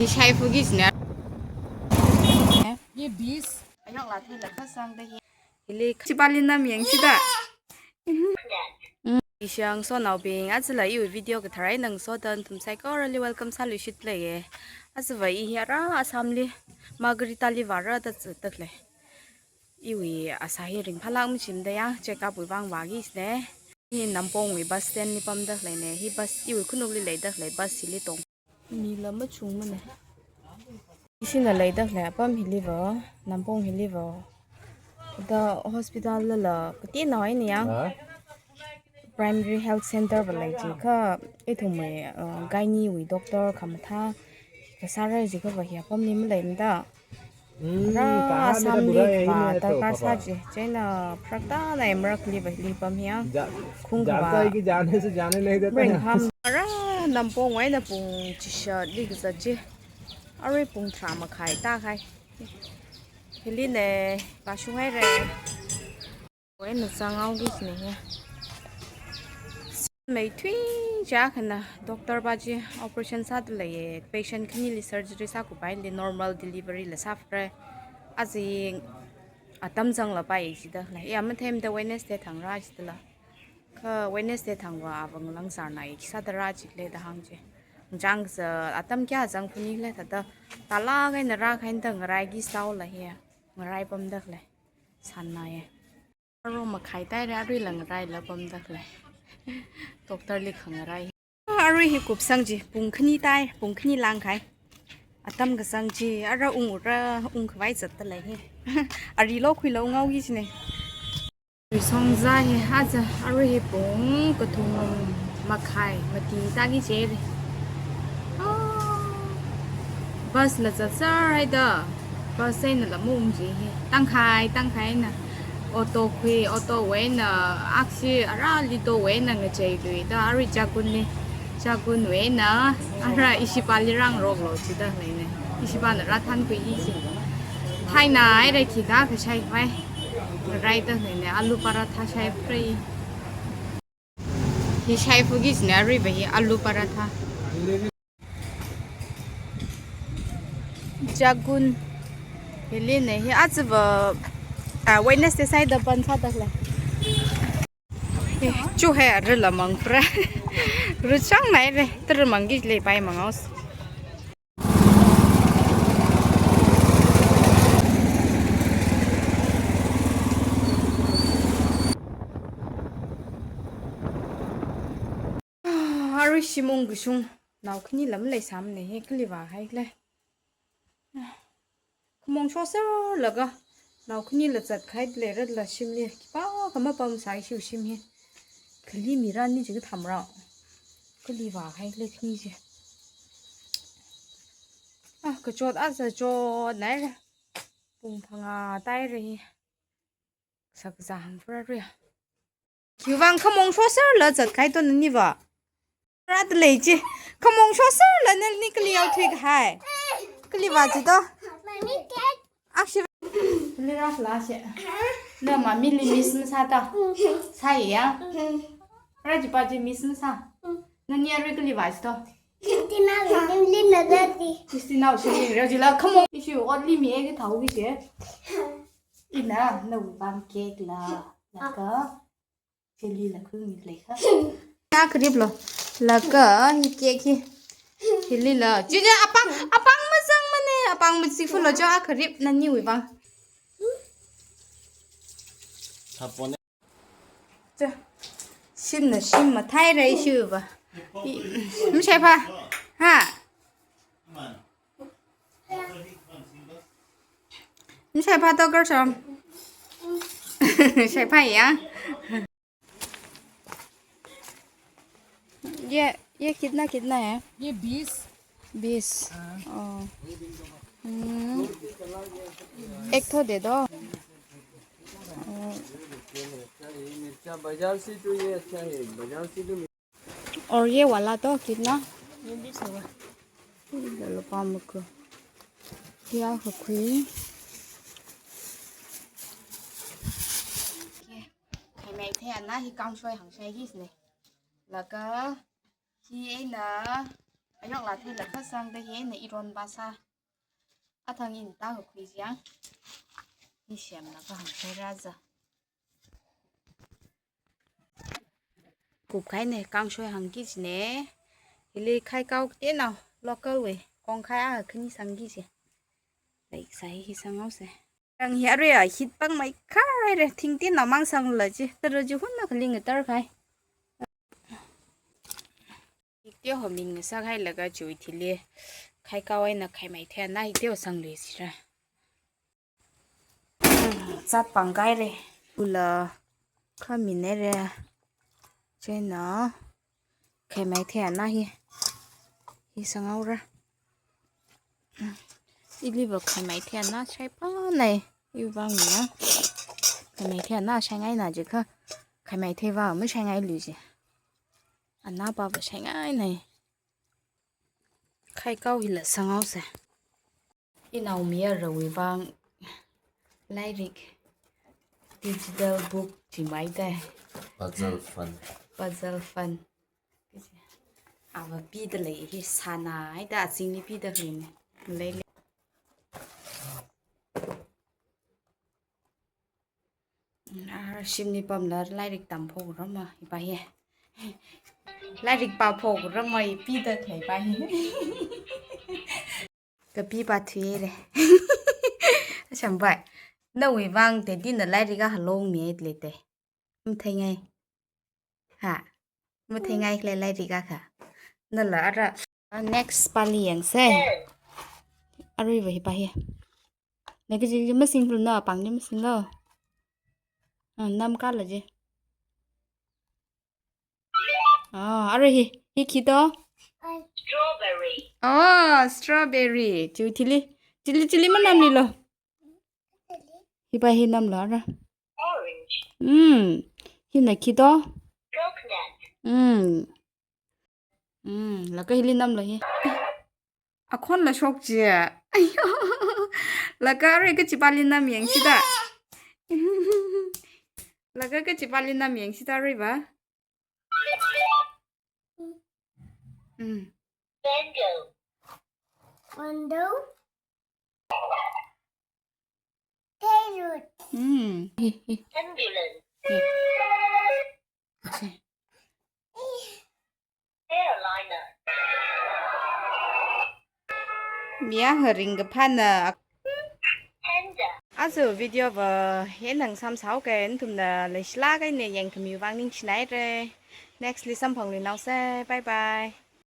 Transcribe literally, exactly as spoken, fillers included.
Ishai fugis ne. Ye bis. Ayok la thei la khasang da hi. Hili chipali nam yang sida. Mm, ishang so nao bing, aja la iwui video kathar eina ngasoda nathum saikorali welcome sāluishit leiye. Aja va i hi ara Assam li Margherita li vāra da zat tak lei. Iwui asā hi ringphālāk machimda ya, check up wui vang vākis ne. Hi Nampong wui bus stand li pamda leine, hi bus iwui khanukli leida lei, bus hili tong. Mi la machungmane. Ishina leida lei apam hili va, Nampong hili va. Da hospital la la, kati na wai ni ya. Ha? Primary Health Center va lei jikha, ithumwui, uh, gynae wui doctor khamathā kasāra jikha va hi apamli maleimada. Hmm, ara Assam li vāda kasā chi, chieina pharakta na emrak li va hili pam hi ya. Khung va. Ring ham. Ara Nampong wui eina pung chishat li kazat chi. Arui pung tharā makhai tākahai. Hili ne, vāshung haire. Wui eina zanghaokis ne hi. Meithui chākhana doctor pa chi operation sāda leiye, patient khanili surgery sākhuipaili normal delivery la sāfre. Aja atam zanglapai jida lei. Ya matheimada Wednesday thang rā jida la. Kha Wednesday thang va avang lang sārnai khisāda rā jik lei da hāng chi. Chang sa atam kayā zang phuni lei thāda. Tala kaina rākhaida ngaraiki sāo la hi. Ngarai pamda lei. Sānai. Aro makhai tāire, arui la ngarai la pamda lei. Doctor li khangarai. Arui hi kupsang chi, pung khani tai, pung khani langkhai. Atam kasang chi, ara ung ura, ung khavai zatta lei hi. Ari lokhui lo ngaoki chine. Songza hi haja, arui hi pung kathum makhai, mati tāki chire. Ah, bus la zatsar haida, bus eina la mung chi hi. Tangkhai, tangkhai na. Auto khui, auto wui eina, aksi ara lito wui eina ngachei lui da, arui Jagun ni. Jagun wui eina, ara ishipali rāngaroklo jida leine. Ishipana rāthankhui hi chi. Thaina haire khikha kashai vai. Raida leine, aloo paratha shai frei. Hi shai fugis ne, arui va hi aloo paratha. Jagun. Hili ne, hi aja va, ah, Wednesday sāda ban sāda lei. Eh, chu hai arila mangpra. Ruchang naire, tara mangki lei pai mangaos. Arui shim ung kashung, nao khani lam leisāmane hi kali vāhai lei. Khamong shoserlaga, nao khani la zatkahai leira la shimli, khipākha mapamsai ishiwui shim hi. Kali mirani jing thamrao. Kali vāhai lei khani chi. Ah, kachot aja chot naire. Pung phangā tāire hi. Sakza hangfra ria. Khiwui vang khamong shoserla zatkahai to nani va. Rāda lei chi. Khamong shoserla nali kali yao thuikahai. Kali vā chi to. Akshi. Kali rāla she. Na mummy li miss masāta. Sāya. Rā chi pa chi miss masā. Nani arui kali vā chi to. Christina li na dati. Christina shimli rā jila. Khamong. Ishiwui otli mi e ki thao ki she. Ina, nawui vang cake la, laga, chili la khuimi leikha. Akha riplo, laga, hi cake hi. Chili la, chichi apāng, apāng mazangmane, apāng mazangfulo cho akha rip naniwui vang. Sapone. Cha, shimna shim mathāhaira ishiwui va. I, mashaiphā. Ha. Mashaiphā to kar sham. Shaiphā ya. ये, ये कितना, कितना है? ये बीस। बीस। हाँ। ओ। हम्म। एक ठो दे दो। ओ। ये मिर्चा, बाजार से तो ये अच्छा है, बाजार से तो। और ये वाला तो कितना? ये बीस होगा। ये लो पाम को। क्या हो कोई? Khai mai the ana hi kangshoi hāngshai hi sine. Laga hi eina Ayokla theilakha sangda hi eina ironva sā. Athang ina tākakhui chi ya. Hi semlaga hāngkhuira za. Kupkahaina, kangshoi hāngki kajina. Hili khaikao kateonao local wui kongkhai akha khani sangki kaji. Leisai hi sanghaosa. Rang hi arui ahit pāngmeikhaira, thingteonao mang sanglu kaji. Tara chi hunna khaling ngatarkahai. Hikateoho min ngasakhailaga chiwui thili khaikao eina khaimei theiana hikateoho sanglu sira. Zatpāngkhaira. Ula khaminhaira. Chieina khaimei theiana hi. Hi sanghaora. Iliva khaimei theiana shaipānai. Iwui vang na. Khaimei theiana shaingaina jiakha, khaimei theiva mashaingailu ji. Anapava shaingainai. Khaikao hila sanghaosa. Inaomi arawui vang lairik, digital book chi maida. Puzzle fun. Puzzle fun. Ava pida lei hi sānaida azingli pida khalei. Leilei. Ara shimli pamla lairik tamphokra ma, hipa hi. Lairik pāphokra ma, hi pida khalei pa hi. Kapipa thuihaira. Shambai. Nawui vang teti na lairik akha longmi leite. Matheingai. Ha. Matheingai khalei lairik akha. Nala ara. Next pāli yangsa. Aruiva hipa hi. Naki chi masinglu na, pāngli masinglu. Ah, namkala ji. Ah, arui hi. Hi khi to? Strawberry. Oh, strawberry. Chiwui thili. Chili, chili manamlilo. Hipa hi namlu ara. Orange. Hmm. Hina khi to? Coconut. Hmm. Hmm. Laga hili namlu hi. Akhonla shok ji. Ayo. Laga arui kachipāli nam yangsida. Laga kachipāli nam yangsida aruiva. Hmm. Window. Window. Parrot. Hmm. Hi, hi. Ambulance. Hi. Chi. Airliner. Miya haring kaphana. Panda. Aja video va hina ngasāmsāhaoka, nathumna leishilāk eina yangkhamiwui vang ningshinaira. Next li samphangluinaosa. Bye bye.